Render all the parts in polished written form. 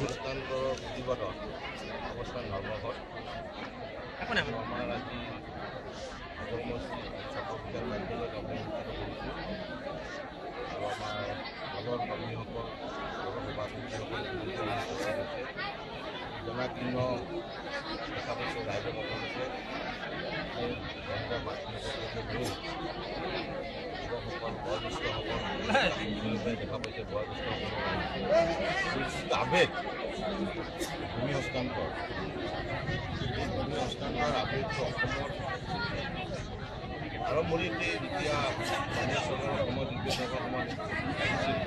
হস্তান্তৰৰ প্ৰতিবাদত অৱস্থান ধৰ্মঘট। আমাৰ আজি ধৰ্মশ্ৰী চক্ৰ কাৰ্যালয়ত আমি অনুষ্ঠিত কৰিছোঁ আৰু আমাৰ দলৰ কৰ্মীসকল, দলৰ সভাপতিসকল উপস্থিত হৈছে। জনাকীৰ্ণ দেখা পাইছে ৰাইজক আপোনালোকে যুৱকসকল, বয়োজ্যেষ্ঠসকল দেখা পাইছে। বয়োজ্যেষ্ঠসকল যিটো আৱেগ ভূমি হস্তান্তৰ, এই ভূমি হস্তান্তৰ আৱেগটো অসমত আৰম্ভণিতে যেতিয়া স্থানীয় চৰকাৰৰ সময়ত, ইউ পি এ চৰকাৰৰ সময়ত আহিছিল,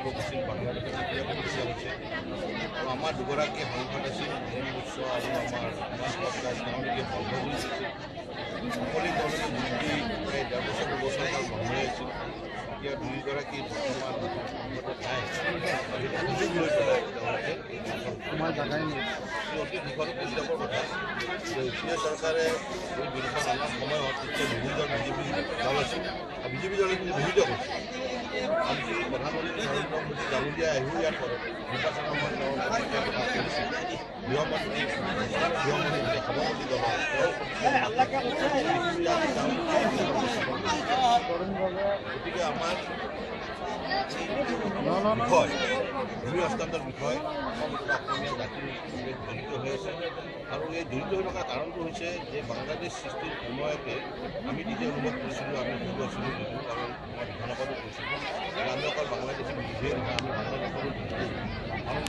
গৈছিল বাংলাদেশত, তেতিয়া সমস্যা হৈছে। আৰু আমাৰ দুগৰাকী সাংসদ আছিল, ধীৰেণ বৈশ্য আৰু আমাৰ হিমাংশু ভট্টৰাজ, তেওঁলোকে বন্ধ কৰি দিছিল। মুকলি তেওঁলোকে যুক্তি প্ৰায় 1.5 বছৰ 2 বছৰ কাল বন্ধ হৈ আছিল। এতিয়া দুয়োগৰাকী বৰ্তমান সংসদত নাই আৰু সেইটো সুযোগ লৈ পেলাই তেওঁলোকে এই বিলখন, অতি দুখৰ, পৰিতাপৰ কথা যে ইউ পি এ চৰকাৰে এই বিলখন অনাৰ সময়ত তেতিয়া বিৰোধী দল বিজেপি দল আছিল আৰু বিজেপি দলে কিন্তু বিৰোধিতা কৰিছিল। আনকি প্ৰধানমন্ত্ৰী নৰেন্দ্ৰ মোদী জালুকীয়া আহিও ইয়াত নিৰ্বাচনৰ সময়ত তেওঁ প্ৰতিক্ৰিয়া প্ৰকাশ কৰিছিল। গৃহমন্ত্ৰী গৃহমন্ত্ৰী যেতিয়া সভাপতি দলৰ, তেওঁ প্ৰতিক্ৰিয়া। গতিকে আমাৰ বিষয় ভূমি হস্তান্তৰ বিষয় অসম তথা অসমীয়া জাতিৰ সঙ্গে জড়িত হৈ আছে। আৰু এই জড়িত হৈ থকা কাৰণটো হৈছে যে বাংলাদেশ সৃষ্টিৰ সময়তে আমি তেতিয়া অনুভৱ কৰিছিলোঁ, আমি সৰু আছিলোঁ যদিও, আৰু আমাৰ বিধানসভাতো কৈছিলোঁ যে আমি অকল বাংলাদেশী বিৰোধীয়ে নহয়, আমি বাংলাদেশৰো বিৰোধী। কাৰণ